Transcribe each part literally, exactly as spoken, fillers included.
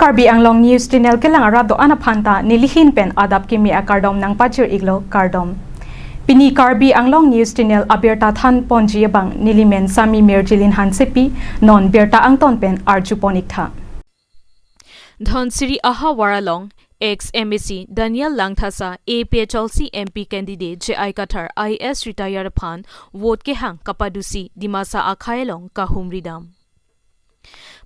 Karbi Anglong News Channel kelang arat do-an aphan ta nelihin pen adap kimi akardom nangpajir iklo, kardom. Pini Karbi Anglong News Channel abirta than ponji abang nelimen Sami Mirjilin Hansepi, non birta angton pen arju pon iktha. Dhansiri ahavar along ex M A C Daniel Langthasa A P H L C M P candidate J I Kathar I A S retired aphan vote kehang kapadusi Dimasa akhai along kahumri dam.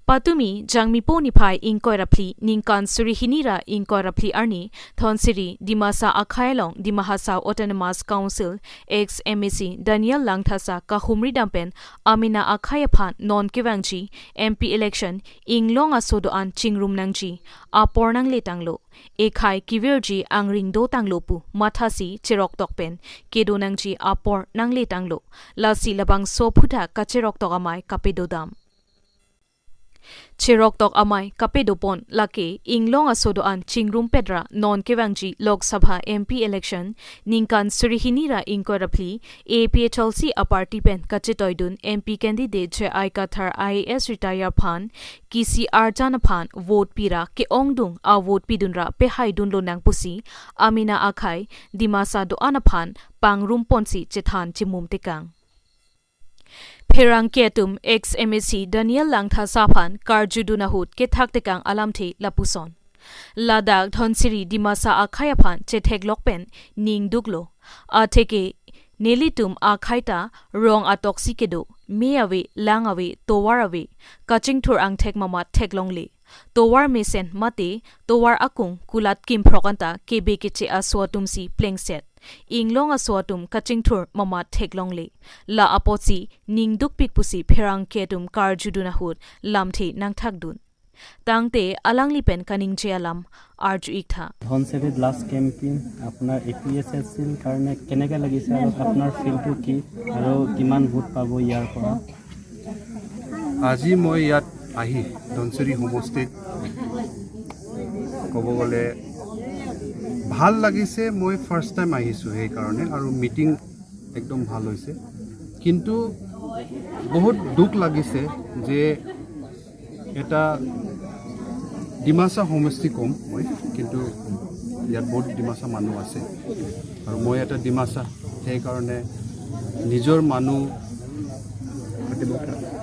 Patumi Jangmipo niphai ingkoi ra phli ningkan suri hini ra ingkoi ra phli arni Dhansiri Dimasa akhai along Dima Hasao Autonomous Council ex M A C Daniel Langthasa kahumri dam pen amena akhai aphan non kevangji M P election inglong aso do-an chingrum nangji apor nangle tanglo, ekhai kevirji angring do tanglo pu mathasi cheroktok pen kedo nangji apor nangle tanglo, lasi labangso aphuthak kacheroktok amei kapedo dam. Cheroktok amei kapedo pon lake inglong aso do-an chingrum pet ra non kevangji Lok Sabha M P election ningkan suri hini ra ingkoi ra phli A P H L C aparty pen kachetoidun M P candidate J I Kathar I A S retired aphan kisi arjan aphan vote pi ra ke-ongdung avote pidun ra pehai dunlo nang pusi amena akhai Dimasa do-an aphan pangrum ponsi chethan chimum tekang. Pherangke atum ex M A C Daniel Langthasa aphan karjudun ahut kethak tekang alamthe lapuson. Ladak Dhansiri Dimasa akhai aphan chetheklok pen ning duklo. Atheke nelitum akhai ta rong atoksi kedo, me ave, lang ave, tovar ave, kachingthur angthek mamat theklongle. Tovar mesen mate, tovar akung kulat kimphrok anta kebe keche aso atumsi plengset. Inglong aso atum kachingthur mamat theklongle. La apotsi ning dukpik pusi pherangke atum karjudun ahut lamthe nangthakdun. Tangte alangli pen kaningje alam arju iktha. ধনশিৰিত last campaign আপোনাৰ এ P H এল চিৰ কাৰণে কেনেকে লাগিছে আৰু আপোনাৰ ফিলটো কি আৰু কিমান ভোট পাব ইয়াৰ পৰা? আজি মই ইয়াত আহি ধনশিৰি সমষ্টিত ক'ব গ'লে ভাল লাগিছে। মই ফাৰ্ষ্ট টাইম আহিছোঁ সেইকাৰণে, আৰু মিটিং একদম ভাল হৈছে, কিন্তু বহুত দুখ লাগিছে যে এটা ডিমাচা সমষ্টি কম মই, কিন্তু ইয়াত বহুত ডিমাচা মানুহ আছে আৰু মই এটা ডিমাচা, সেইকাৰণে নিজৰ মানুহ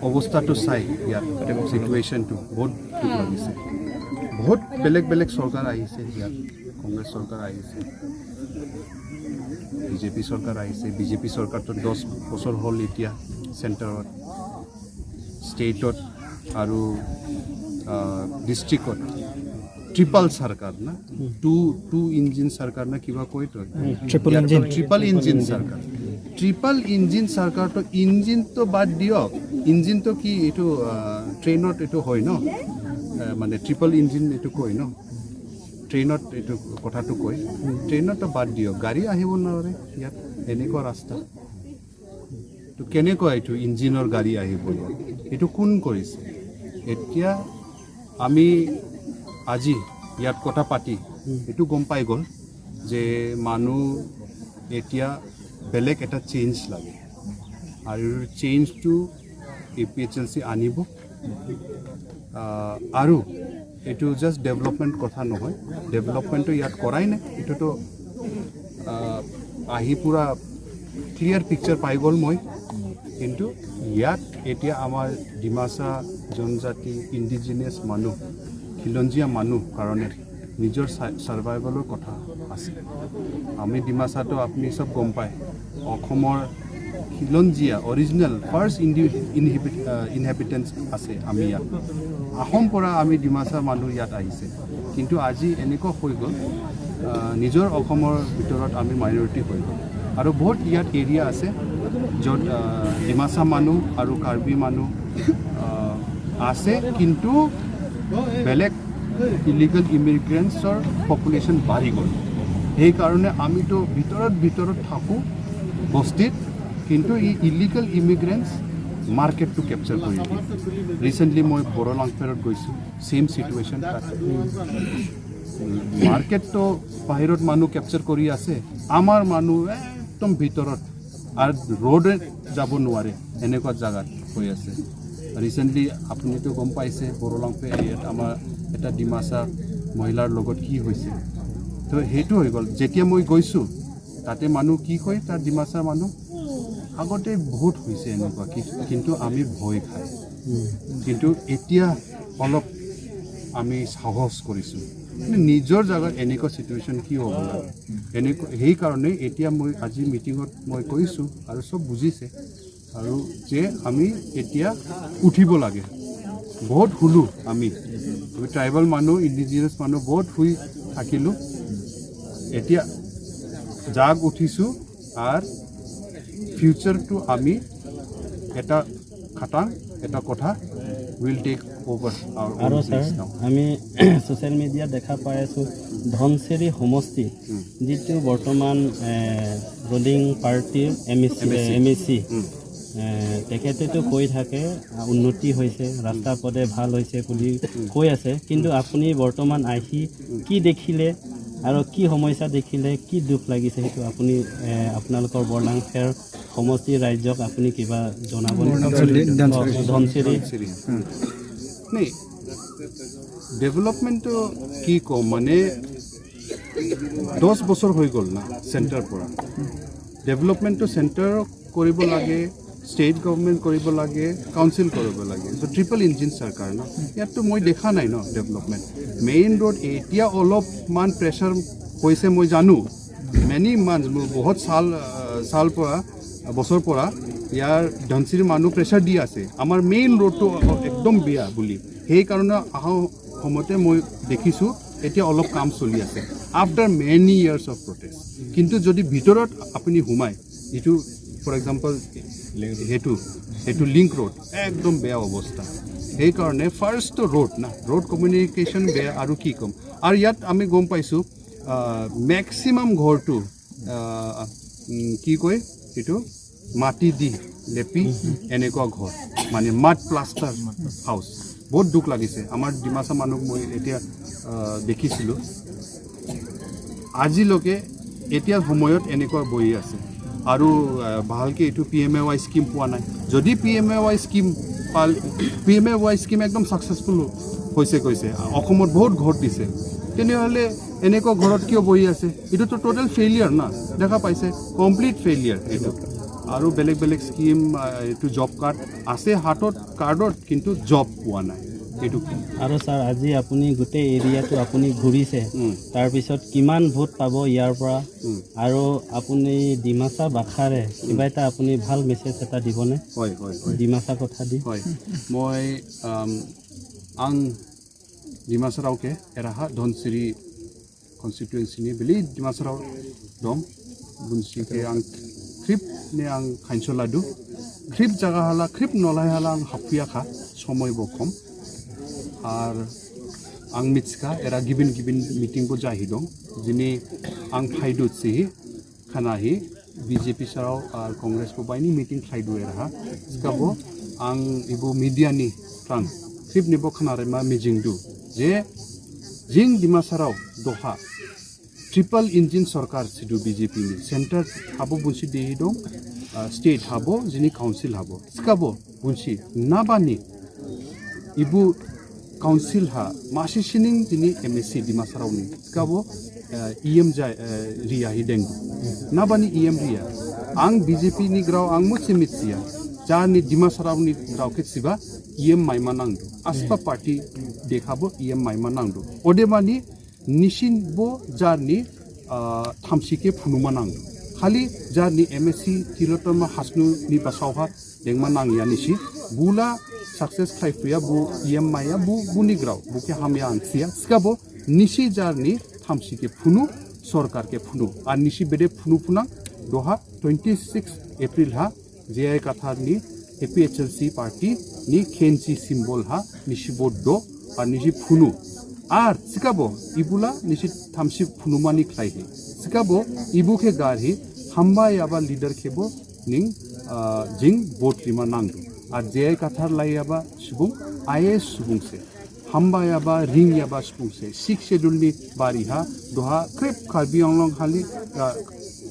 অৱস্থাটো চাই ইয়াত চিটুৱেশ্যনটো বহুত দুখ লাগিছে। বহুত বেলেগ বেলেগ চৰকাৰ আহিছে ইয়াত, কংগ্ৰেছ চৰকাৰ আহিছে, বি জে পি চৰকাৰ আহিছে। বি জে পি চৰকাৰটো দহ বছৰ হ'ল এতিয়া চেণ্টাৰত, ষ্টেটত আৰু ডিষ্ট্ৰিক্টত ট্ৰিপল চৰকাৰ না, টু টু ইঞ্জিন চৰকাৰ না কিবা কয় তো, ট্ৰিপল ইঞ্জিন। ট্ৰিপল ইঞ্জিন চৰকাৰ। ট্ৰিপল ইঞ্জিন চৰকাৰটো ইঞ্জিনটো বাদ দিয়ক, ইঞ্জিনটো কি এইটো আহ, ট্ৰেইনত এইটো হয় ন, আহ, মানে ট্ৰিপল ইঞ্জিন এইটো কয় ন, ট্ৰেইনত এইটো কথাটো কয়, ট্ৰেইনতো বাদ দিয়ক, গাড়ী আহিব নোৱাৰে ইয়াত, এনেকুৱা ৰাস্তা। তো কেনেকুৱা এইটো ইঞ্জিনৰ গাড়ী আহিব ইয়াত? এইটো কোন কৰিছে? এতিয়া আমি আজি ইয়াত কথা পাতি এইটো গম পাই গ'ল যে মানুহ এতিয়া বেলেগ এটা চেঞ্জ লাগে, আৰু চেঞ্জটো এ পি এইচ এল চি আনিব। আহ, আৰু এইটো জাষ্ট ডেভেলপমেণ্ট কথা নহয়, ডেভেলপমেণ্টটো ইয়াত কৰাই নাই, এইটোতো আহ, আহি পূৰা ক্লিয়াৰ পিকচাৰ পাই গ'ল মই। কিন্তু ইয়াত এতিয়া আমাৰ ডিমাচা জনজাতি, ইণ্ডিজিনাছ মানুহ, খিলঞ্জীয়া মানুহ কাৰণে নিজৰ চাৰ্ভাইভেলৰ কথা আছে। আমি ডিমাচাটো আপুনি চব গম পায়, অসমৰ খিলঞ্জীয়া অৰিজিনেল ফাৰ্ষ্ট ইনডি ইনহিবিট ইনহেবিটেণ্টছ আছে আমি ইয়াত। আহোম পৰা আমি ডিমাচা মানুহ ইয়াত আহিছে, কিন্তু আজি এনেকুৱা হৈ গ'ল, আহ, নিজৰ অসমৰ ভিতৰত আমি মাইনৰিটি হৈ গ'ল। আৰু বহুত ইয়াত এৰিয়া আছে য'ত আহ, ডিমাচা মানুহ আৰু কাৰ্বি মানুহ আহ, আছে, কিন্তু বেলেগ ইলিগেল ইমিগ্ৰেণ্টছৰ পপুলেশ্যন বাঢ়ি গ'ল। সেইকাৰণে আমিতো ভিতৰত ভিতৰত থাকোঁ বস্তিত, কিন্তু এই ইলিগেল ইমিগ্ৰেণ্টছ মাৰ্কেটটো কেপচাৰ কৰি দিয়ে। ৰিচেণ্টলি মই বড়ো লাংপেৰত গৈছোঁ, ছেম চিটুৱেশ্যন তাত। মাৰ্কেটটো বাহিৰত মানুহ কেপচাৰ কৰি আছে, আমাৰ মানুহ একদম ভিতৰত, আৰু ৰোডে যাব নোৱাৰে, এনেকুৱা জাগাত হৈ আছে। ৰিচেণ্টলি আপুনিতো গম পাইছে, বড়ো লাংপে এৰিয়াত আমাৰ এটা ডিমাচা মহিলাৰ লগত কি হৈছে। তো সেইটো হৈ গ'ল। যেতিয়া মই গৈছোঁ, তাতে মানুহ কি কয়, তাৰ ডিমাচা মানুহ আগতে বহুত হৈছে এনেকুৱা কি, কিন্তু আমি ভয় খাই। কিন্তু এতিয়া অলপ আমি সাহস কৰিছোঁ। মানে, নিজৰ জাগাত এনেকুৱা চিটুৱেশ্যন কি হ'ব লাগে, এনেকুৱা। সেইকাৰণে এতিয়া মই আজি মিটিঙত মই কৈছোঁ আৰু চব বুজিছে আৰু যে আমি এতিয়া উঠিব লাগে। বহুত শুলো আমি, আমি ট্ৰাইবেল মানুহ, ইণ্ডিজিনাছ মানুহ বহুত শুই থাকিলোঁ। এতিয়া জাগ উঠিছোঁ আৰু ফিউচাৰটো আমি এটা খাটাং, এটা কথা, will take over our own আৰু ছাৰ, place now. আমি ছ'চিয়েল মিডিয়াত দেখা পাই আছোঁ, ধনশিৰি সমষ্টি, যিটো বৰ্তমান, এ, ৰুলিং পাৰ্টিৰ M A C, M A C. M A চি, এ, তেখেতেতো কৈ থাকে, আ, উন্নতি হৈছে, ৰাস্তা পদে ভাল হৈছে বুলি কৈ আছে, কিন্তু আপুনি বৰ্তমান আহি কি দেখিলে আৰু কি সমস্যা দেখিলে, কি দুখ লাগিছে, সেইটো আপুনি, এ, আপোনালোকৰ বৰলাংখেৰ সমষ্টিৰ ৰাইজক আপুনি কিবা জনাব নেকি? ধনশিৰি, ধনশিৰি। অ, ধনশিৰি। ধনশিৰি। নাই, ডেভেলপমেণ্টটো কি ক'ম, মানে, দহ বছৰ হৈ গ'ল না চেণ্টাৰ পৰা। ডেভেলপমেণ্টটো চেণ্টাৰ কৰিব লাগে, ষ্টেট গভৰ্ণমেণ্ট কৰিব লাগে, কাউন্সিল কৰিব লাগে। চ' ট্ৰিপল ইঞ্জিন চৰকাৰ ন, ইয়াততো মই দেখা নাই ন ডেভেলপমেণ্ট। মেইন ৰোড এতিয়া অলপমান প্ৰেছাৰ হৈছে, মই জানো। মেনি মান্থছ, মোৰ বহুত চাল, আহ, চাল পৰা, বছৰ পৰা ইয়াৰ ধনশিৰি মানুহ প্ৰেছাৰ দি আছে, আমাৰ মেইন ৰোডটো একদম বেয়া বুলি। সেইকাৰণে অহা সময়তে মই দেখিছোঁ এতিয়া অলপ কাম চলি আছে, after many years of protest। কিন্তু যদি ভিতৰত আপুনি সোমায়, যিটো, ফৰ এক্সাম্পল, সেইটো, সেইটো লিংক ৰোড একদম বেয়া অৱস্থা। সেইকাৰণে ফাৰ্ষ্ট ৰোড না, ৰোড কমিউনিকেশ্যন বেয়া আৰু কি ক'ম। আৰু ইয়াত আমি গম পাইছোঁ, আহ, মেক্সিমাম ঘৰটো, আহ, উম, কি কয় এইটো, মাটি দি লেপি এনেকুৱা ঘৰ, মানে মাড প্লাষ্টাৰ হাউচ। বহুত দুখ লাগিছে। আমাৰ ডিমাচা মানুহ মই এতিয়া, আহ, দেখিছিলোঁ, আজিলৈকে এতিয়া সময়ত এনেকুৱা বহি আছে আৰু, আহ, ভালকে এইটো P M A Y scheme পোৱা নাই। যদি P M A Y scheme পাল, P M A Y scheme একদম ছাকচেছফুল হৈছে কৈছে, অসমত বহুত ঘৰ দিছে, তেনেহ'লে এনেকুৱা ঘৰত কিয় বহি আছে? এইটোতো টোটেল ফেইলিয়াৰ না, দেখা পাইছে, কমপ্লিট ফেইলিয়াৰ এইটো। আৰু বেলেগ বেলেগ স্কিম, আহ, এইটো জব কাৰ্ড আছে হাতত, কাৰ্ডত, কিন্তু জব পোৱা নাই। এইটো কি? আৰু ছাৰ, আজি আপুনি গোটেই এৰিয়াটো আপুনি ঘূৰিছে, উম। তাৰপিছত কিমান ভোট পাব ইয়াৰ পৰা? উম। আৰু আপুনি ডিমাচা ভাষাৰে কিবা এটা আপুনি ভাল মেছেজ এটা দিবনে? হয়, হয়, হয়। ডিমাচা কথা দি। হয়, মই, আম, ang Dimasarao ke eraha Dhansiri constituency ni beli Dimasarao dong, bonsi ke ang khrip ne ang khancho ladu. Khrip jaga hala, khrip nolai hala ang hapia kha, somoi bo khom. Ar ang mitska era gibin gibin meeting bo jahi dong, jini ang phaidut sihi khana hi B J P sarao ar Congress po baini meeting khlai du eraha. Sikabo ang ibu media ni tang khrip ni bo khana rema mijing du je jing Dimasarao doha triple engine sorkar si du B J P ni, center habo bonsi dehi dong, ah, state habo, jini council habo. Sikabo bonsi nabani ibu council ha masi sining jini M A C Dimasarao ni. Sikabo, eh, E M jai, eh, ria hi deng. Nabani E M ria. Ang B J P ni grao ang mutsi mitsia. Jarni Dimasarao ni grao ke siba E M maima nang. Aspa party dekhabo E M maima nang. Odebani nisi bo jarni, ah, thamsi ke phunuma nang. Khali jarni M A C Tilottama Hasnu ni basau ha dengma nang ya nisi. Bula success khai puya bu E M maya bu buni grao. Bu ke hamya angsia. Sikabo nisi jarni thamsi ke phunu, sorkar ke phunu. Ar nisi bede phunu phunang doha twenty six April ha J I Kathar ni A P H L C party ni khensi symbol ha nisi vote do ar nisi phunu. Ar sikabo ibula nisi thamsi phunuma ni khlai he. Sikabo ibu ke gar he hamba yaba leader kebo ning, ah, jing vote rima nang do. Ar J I Kathar lai yaba subung I A S subung se. Hamba yaba, ring yaba sipung se. Sixth Schedule ni bari ha, doha, khrip Karbi Anglong hali, ah,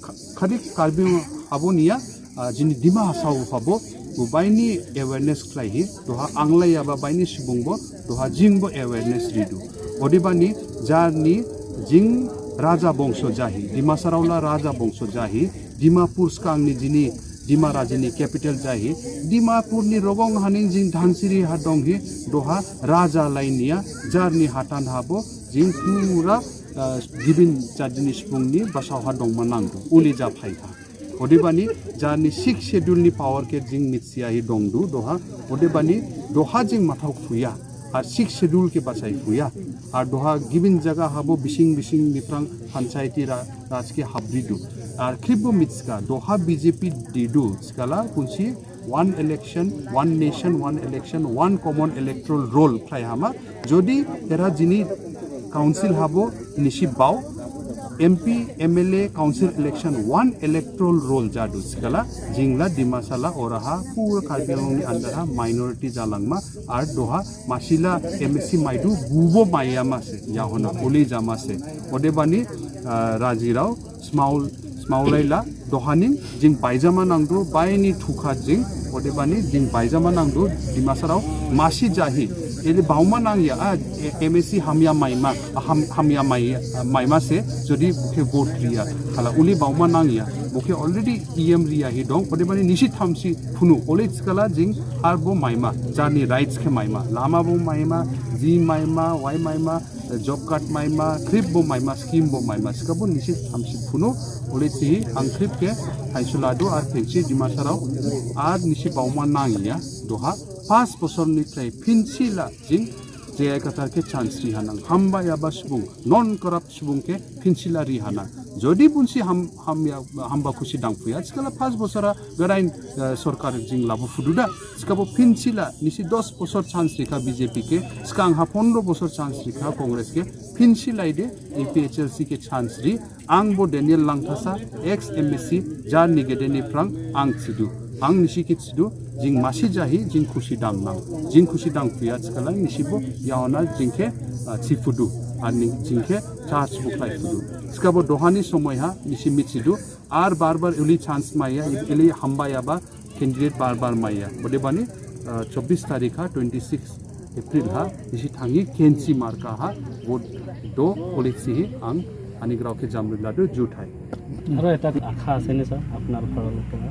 kha-, khadi Karbi Anglong abo niya, ah, jini Dima Hasao habo, Bo baini awareness khlaihi, doha anglai aba baini subung bo, doha jing bo awareness ridu. Odebani jarni jing raja bongso jahi, Dima Sarao la raja bongso jahi, Dimapur skang ni jini, Dima Rajini capital jahi, Dimapur ni rogong haning jing Dhansiri ha donghi, doha raja lainiya, jarni hatan habo, jing pura, ah, gibin jadini subung ni basao ha dongma nangdu, uli ja phai ha. Odebani jarni sixth schedule ni power ke jing mitsi ahi dongdu doha. Odebani doha jing mathok phuya. Ar sixth schedule ke basai phuya. Ar doha gibin jaga habo bising bising niphrang panchayati ra-, raj ke habridu. Ar khrip bo mitska doha B J P didu skala kunsi one election, one nation, one election, one common electoral roll khlai hama. Jodi era jini council habo nisi bau, M P, M L A, council election one electoral roll jadu skala, jingla Dimasa la oraha pura Karbi Anglong ni under ha minority jalangma, ar doha masila M A C maidu, bubo maiya mase, yahona uli jama se. Odebani, ah, rajirao, small, small laila, dohaning, jing baijama nangdu, baini thukha jing, odebani, jing baijama nangdu, Dima Sarao, masi jahi, ili bauma nangya, ah, e-, M A C hamya maima, ah, ham, hamya mai, ah, maima se, jodi buke vote riya, hala uli bauma nangya, buke already E M riya hi dong, odebani nisi thamsi phunu, ole skala jing arbo maima, jarni rights ke maima, lama bo maima, ji maima, wai maima, job card maima, khrip bo maima, scheme bo maima, sikabo nisi thamsi phunu, ole si ang khrip ke, hai suladu ar pensi Dima Sarao, ar nisi bauma nangya, doha, pas bosor ni khlai, phinsi la, jing, J I Kathar ke chance ri hanang, hamba yaba subung, non corrupt subung ke, phinsi la ri hanang. Jodi bunsi ham, hamya, hamba khusi dang phuya, skala pas bosora, garain, eh, sorkar jing labu phududa, sikabo phinsi la, nisi dos bosor chance rikha B J P ke, skang ha pondro bosor chance rikha Congress ke, phinsi la ide, A P H L C ke chance ri, ang bo Daniel Langthasa, ex M A C, jarni gede niphrang, ang chidu. Ang nisi ke chidu, jing masi jahi, jing khusi dang nang. Jing khusi dang phuya skala, nisi bo, yahona jing ke, ah, chi phudu. Ani jing ke, charge bo khlai phudu. Sikabo dohani somoy ha, nisi mit chidu, ar bar bar uli chance maiya, ili hamba yaba, candidate bar bar maiya. Odebani, ah, চৌবিশ তারিখ ha, twenty six April ha, nisi thangji kensi marka ha, vote do, ole si hi ang, ani grao ke jamri ladu juthai. আৰু এটা আশা আছে নে ছাৰ আপোনাৰ ফালৰ পৰা?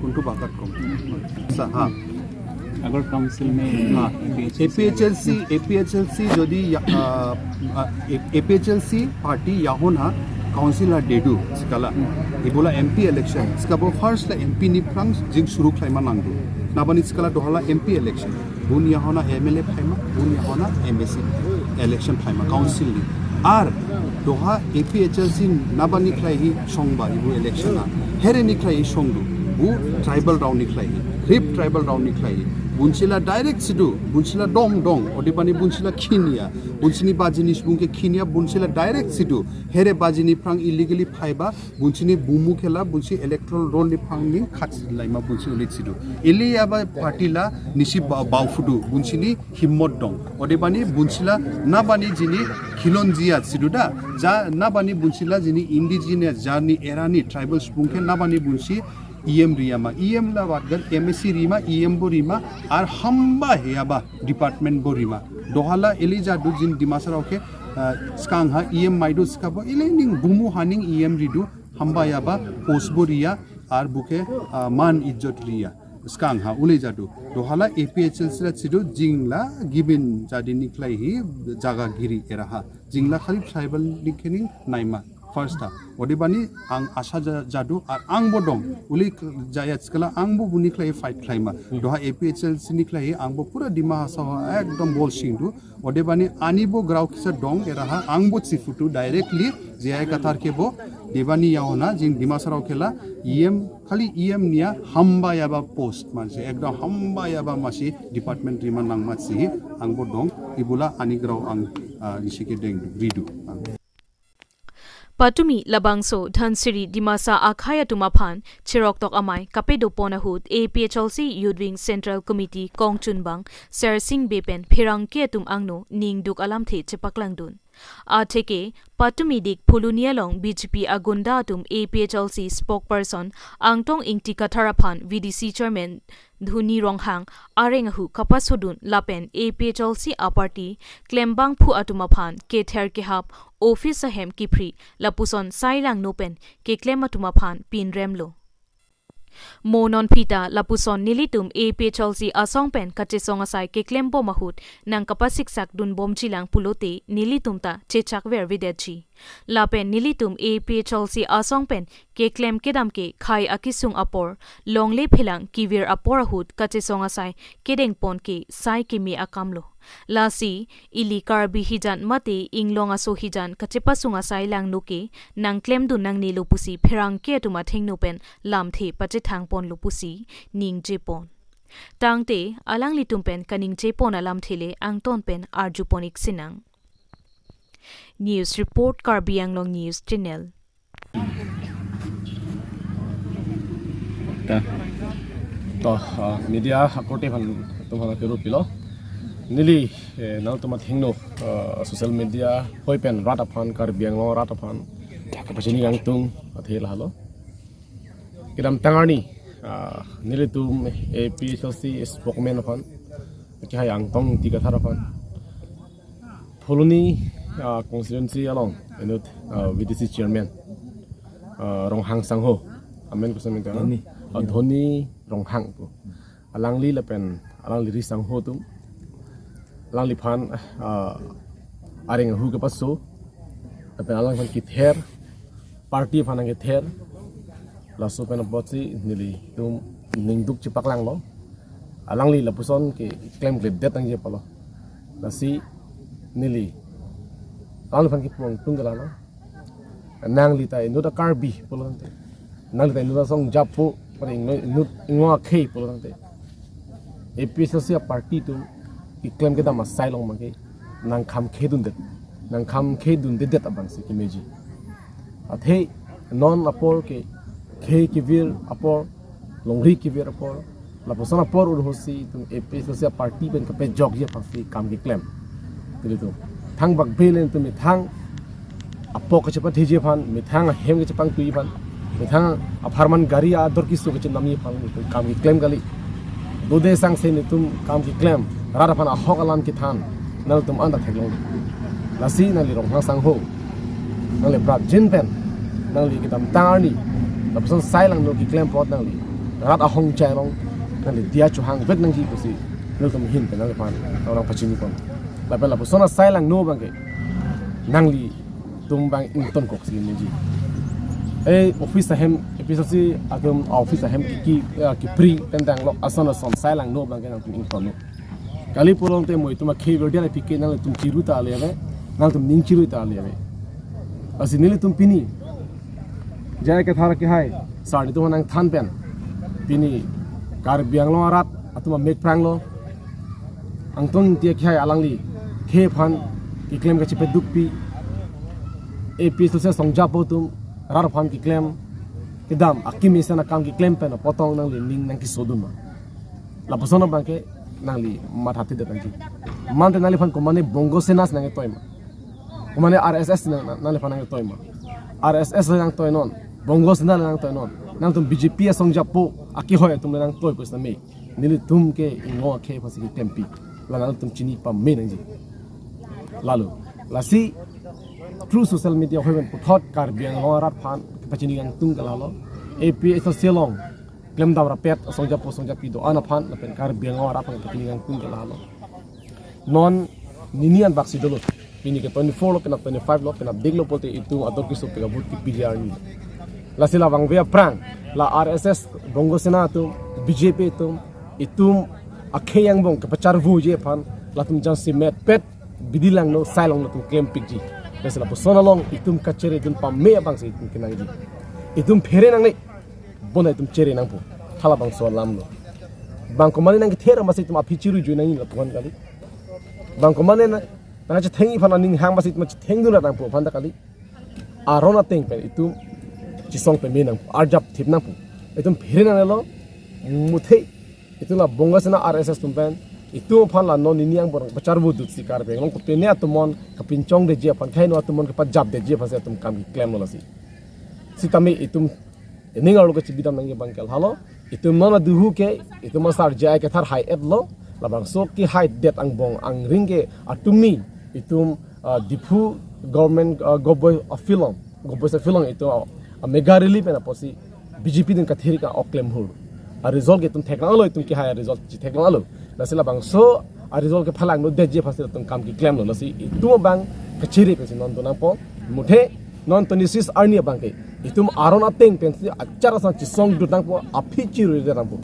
কোনটো বাকাত কম? আচ্ছা, হা। আগৰ কাউন্সিল মে হা। A P H L C. A P H L C, A P H L C যদি ইয়া-, আ, আ, এ-, A P H L C party yahon ha, council ha dedu, skala. Ibola M P election, skabo first la M P niphrang jing suru khlaima nangdu. Nabani skala dohala M P election. Bun yahona M L A phaima, bun yahona M A C election phaima, council ni. Ar doha A P H L C nabani khlaihi songba ibu election na. Here ni khlaihi songdu, bu tribal rao ni khlaihi, Khrip tribal rao ni khlaihi. Bunsila direct sidu, bunsila dong dong, odebani bunsila khinia, bunsini baji ni subung ke khinia, bunsila direct sidu. Here baji niphrang illegally phaiba, bunsini bumu khela, bunsi electoral roll niphrang ning khat laima bunsi ulit sidu. Ili aba party la nisi ba-, bau phudu, bunsini himmot dong. Odebani bunsila nabani jini khilonjia sidu da, ja nabani bunsila jini indigenous, jarni erani tribal subung ke nabani bunsi E M rima, E M la watgar M A C rima, E M bo rima, ar hamba he aba department bo rima. Dohala ili jadu jin Dimasa rao ke, ah, skang ha E M maidu skabo, ili ning bumu haning E M ridu, hamba yaba post bo ria, ar buke, ah, man ijot ria. Skang ha ule jadu. Dohala A P H L C la sidu jingla gibin jadi ni khlaihi jaga giri era ha. Jingla khali tribal ni khening naima. First ha. Odebani ang asa ja-, jadu ar ang bo dong. Uli k-, jaya skala ang bo buni khlai fight khlaima. Doha A P H L C ni khlai ang bo pura Dima Hasao ha ekdom bol singdu. Odebani ani bo grao kisa dong era ha ang bo chiphutu directly J I Kathar ke bo debani yaona jing Dimasa rao khela E M khali E M nia hamba yaba post mansi ekdom hamba yaba masi department rima nang masi ang bo dong ibula ani grao ang, ah, nisi ke deng ridu. Patumi labangso Dhansiri Dimasa akhei atum aphan chiroktok amei kapedopon ahut A P H L C Youth Wing Central Committee kongchunbang Sersing Bey pen pherangke atum angno ningduk alamthe chepaklangdun. Atheke, patumi dik Phuloni along B J P agunda atum A P H L C spokesperson Angtong Ingti Kathar aphan V D C chairman Dhoni Ronghang areng ahu kapasodun lapen A P H L C aparty klembangphu atum aphan kether kehap office ahem kiphri lapuson sai langno pen keklem atum aphan pinremlo. Mo non pita lapuson nelitum A P H L C asong pen kachesong asai keklembom ahut nangkapasiksak dunbomjilang pulote nelitum ta chechakver videtji. Lapen nelitum A P H L C asong pen keklem kedam ke khei akisung apor, longle phelang kevir apor ahut kachesong asai kedengpon ke sai keme akamlo. Lasi, ili Karbi hijan mate inglong aso hijan kachepasung asai langno ke nangklemdun nangnelo pusi pherangke atum athengno pen lamthe pachethangponlo pusi ningjepon. Tangte, alanglitum pen kaningjepon alamthe le angton pen arjupon iksinang. News report, Karbi Anglong News Channel. Ta. To, ah, media akorte aphan atum aphan kero pilo. Neli, eh, nangtum athengno, ah, social media hoi pen rat aphan, Karbi Anglong rat aphan kapachini kangtung athe lahelo. Kedamtang arni, ah, nelitum A P H L C spokesman aphan, kehai Angtong Ingti Kathar aphan, Phuloni, ah, constituency along inut, ah, V D C chairman, ah, Ronghang sangho, amen koson mengkang, Dhoni. Ah, Dhoni Ronghang pu. Alangli lapen alangli ri sangho atum, alangliphan, ah, areng ahu kepaso, lapen alangphan kether, party aphan nangkether, laso pen apotsi nelitum ningduk chepaklanglo. Alangli lapuson ke klemkledet nangji apotlo. Lasi neli alangliphan kipu kangtung ke lalo. Nangli ta inut a-Karbi pulo tangte, nangli ta inut asong japo, pada inut, inut inglong akhei pulo tangte, A P H L C aparty atum keklem kedam asai along abangke nangkham khedundet, nangkham khedundedet abangsi kemeji. Athe non apor ke khei kevir apor, longri kevir apor, lapuson apor urhosi itum A P H L C aparty pen kapejokji aphansi kam keklem. Nelitum thangbakbe le itum methang apok kachepatheji aphan, methang ahem kachepangtuiji aphan, methang apharman gari ador keso kachenamji aphan itum kam keklem kali. Dode sangse nelitum kam keklem, rat aphan ahok alam kethan, nangtum anta theklong. Lasi nangli Ronghang sangho, nangli prapjin pen, nangli kedamtang arni lapuson sai langno keklem apot nangli rat ahong chai along nangli diya chohangvet nangji pusi nelitum ahin pen nangliphan nangpachinipon. Lapen lapuson asai langno abangke nanglitum abang ingtonkoksi meji. Eh, office ahem, A P H L C atum office ahem ki, ki, eh, kiphri pen danglok ason ason sai langno abangke nangtum ingtonlo. Kali pulo tangte mo itum akhei verdi ala pike nangtum chiru ta ale ave, nangtum ning chiru ta ale ave. Lasi nelitum pini J I Kathar kehai sar nelitum nangthan pen, pini Karbi Anglong arat atum amek pranglo. Angtong Ingti kehai alangli khei aphan keklem kachepedukpi, A P H L C asong japo atum rat aphan keklem kedam akimi sena kam keklem pen apotong nangli ning nangkesodun ma? Lapuson abangke nangli mathathedet nangji. Mante nangliphan komane Bongo Sena si nangketoi ma? Komane R S S nang, nang, nangliphan nangketoi ma? R S S le nangtoinon, Bongo Sena le nangtoinon, nangtum B J P asong japo akehoi atum le nangtoi pusitame nelitum ke inglong akhei aphansi keklempi. La nangtum chini pame nangji. Lalo, lasi through social media hoi pen puthot Karbi Anglong arat aphan kepachini kangtung ke lalo. A P H L C along klemdam rapet asong japo asong japi do-an aphan lapen Karbi Anglong arat aphan kepachini kangtung ke lalo. Non nini anbaksi dolo. Pini ke twenty-four lo, penap twenty-five lo, penap diklo pulote itum ador keso pen kavote kepiji arni. Lasi la vangve aphrang, la R S S, Bongo Sena atum, B J P atum, itum akhei angbong kepacharvuji aphan latum jangsi metpet bidi langno sai langno atum klempikji. Lasi lapuson along itum kacheredun pame abangsi itum kenangji. Itum phere nangne, bonta itum chere nangpo. Halabangso alamlo. Bang komane nangkether amatsi itum aphi chiru jui nangji lapu-an kali. Bang komane na, nangchethengji aphan aning hang amatsi itum chethengdun nangpo aphan ta kali. Aron ateng pen itum chesong pame nangpo, arjap thip nangpo. Itum phere nangnelo, muthe itum la Bongo Sena R S S atum pen Itum aphan la non nini angbong pacharvo dut si Karbi Anglong kopine atum mon kapinchongdeji aphan, kaheno atum mon kapajapdeji aphan si itum kam keklemlo lasi. Sitame itum ening arlo kachibidam nangji abang ke lahelo. Itum non aduhu ke itum asar J I Kathar hai-etlo. Labangso kehaidet angbong angring ke atumi itum, ah, Diphu government, ah, government aphi along, government aphi along itum, ah, mega rally pen apotsi B J P atum kathirik a-ok klem hur. A-result ke itum theklonglo, itum kehai a-result chetheklonglo. Lasi labangso a-result ke phalangno detji aphan si itum kam keklemlo. Lasi itum abang kachere pensi non donangpo. Muthe non twenty-six arni abang ke itum aron ateng pensi achar asang chesongdut nangpo, aphi chiru nangpo.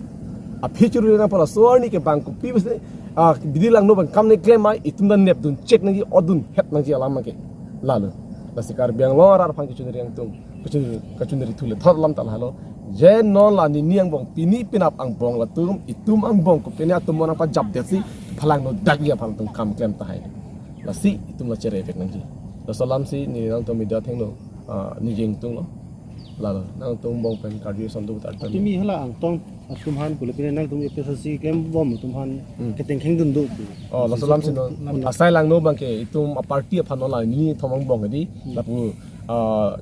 Aphi chiru nangpo, laso arni ke bang kopi pensi, ah, bidi langno abang kam ne klem ai, itum ta nepdun chek nangji, odun het nangji alam abang ke. Lalo. Lasi Karbi Anglong arat aphan kechonri angtung, kechon-, kechonri thule thot alam ta lahelo. Je non la nini angbong, pini penap angbong latum, itum angbong kopine atum mon nangpajapdetsi phalangno detji aphan itum kam klem tahai. Lasi itum la chere vek nangji. Laso alam si neli nangtum media athengno, ah, neli jengtunglo. Lalo, nangtum angbong pen karju son do tar. Tumi hala angtong atum aphan pule pine nangtum A P H L C klembom atum aphan Hmm. ketengkheng dun do pu. Oh, laso alam si non. Hmm. Asai langno abang ke itum a-party aphan non la nini thom angbong di. Hmm. Lapu, ah,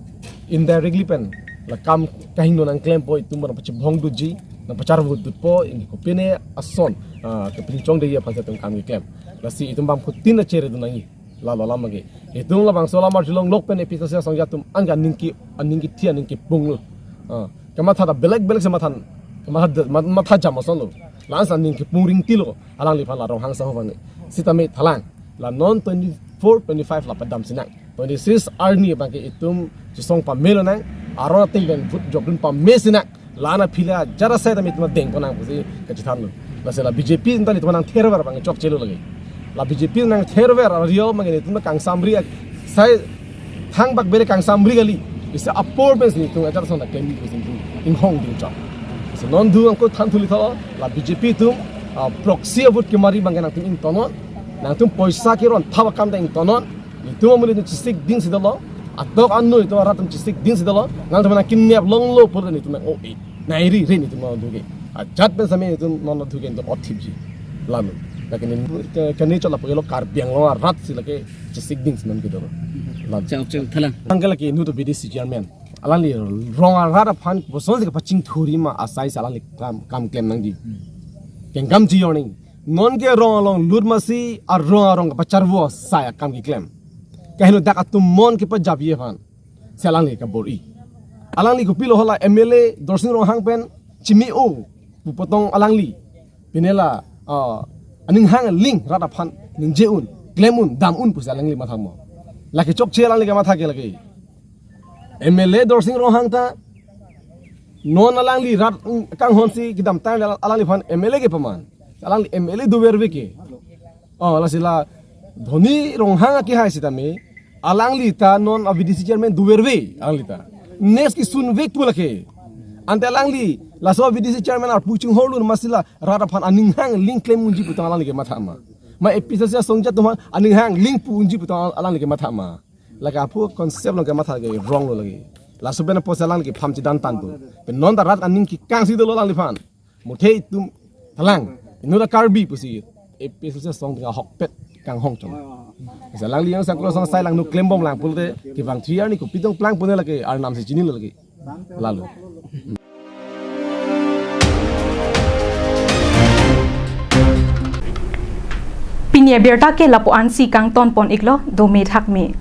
indirectly pen la kam kahingno nangklempo, itum nangpachibhong dutji, nangpacharvo dutpo, neli kopine ason, ah, kapinchongdeji aphan si itum kam keklem. Lasi itum bangphutin ta chere dun nangji. Lalo alam abang ke. Itum labangso alam arjulong lok pen A P H L C asong atum an ke aning ke, aning kethi, aning kepunglo. Ah, kamatha ta belek belek si matha, kamatha, ma-, matha jam asonlo. La-an si aning kepung ringtilo. Alangliphan la Ronghang saho aphan ne. Sitame thalang. La non twenty-four, twenty-five la padam sinang. Twenty-six arni abang ke itum chesong pamelo nang. Aron ateng pen vote jokdun pame sinang. La-an aphi le ajat asai tame itum dengpon nang pusi kachethanlo. Lasi la B J P atum ta itum nangtherver abang chokchelo lake. La B J P nangtherver a-real abang ke itum kangsamri a-, sai thangbak bere kangsamri kali. Isi apor pensi itum ajat asong ta klem pusi itum inghong ding chok. Si non do angko than thuli thalo, la B J P atum, ah, proxy vote kemari abang ke nangtum ingtonnon, nangtum poisa keron thap akam ta ingtonnon, itum amonit atum chesik dingsi dolo, adok anu itum arat atum chesik dingsi dolo, nangtum nangkinep longlo pura itum nang o e, nang iri rin itum nang duke. Ajat pen sami itum nang duke itum othipji. Lalo. Lake neli ke, kani chola pagelo Karbi Anglong arat si lake chesik dingsi nang kedolo. Lalo. Chok, chok, thalang. Tanggal lake inut B D C chairman. Alangli rong arat aphan bosonsi kapachingthurji ma asai si alangli kam, kam klem nangji. Kengkam ji yorning. Non ke rong along lut masi arong arong kapacharvo asai akam keklem. Kaheno dak atum mon kepajapji aphan si alangli kabor-i. Alangli kopilo hala M L A Dorsing Ronghang pen chimi-o pu potong alangli. Pine la, ah, aning hang ling rat aphan ningje un, klem un, dam un pusi alangli matha mo. Lake chokche alangli kematha ke lake. M L A Dorsing Ronghang ta non alangli rat, mm, kanghon si kedamtang alangliphan M L A kepaman. Alangli M L A doverve ke. Oh, lasi la Dhoni Ronghang akehai sitame. Alangli ta non a-V D C chairman doverve alangli ta. Next kesunvek pu lake. Ante alangli laso a-V D C chairman arpu chinghorlun masi la rat aphan aning hang ling klem unji putang alangli kematha ma. Ma A P H L C asong atum aphan aning hang ling pu unji putang alangli kematha ma. Lake aphu concept along kematha ke wrong lo lake. Laso pen apotsi alangli ke pham chedan tangpo. Pen non ta rat aning kekangsi dolo alangliphan. Muthe itum thalang, inut a-Karbi pusi A P H L C asong ding ahokpet kanghong chong. Lasi alangli yang sangklo song sai langno klembom lang pulote kevang three arni kopi tong plang pune lake arnam si chinilo lake. Lalo. Pini abirta ke lapu-an si kangton pon iklo, dome thakme.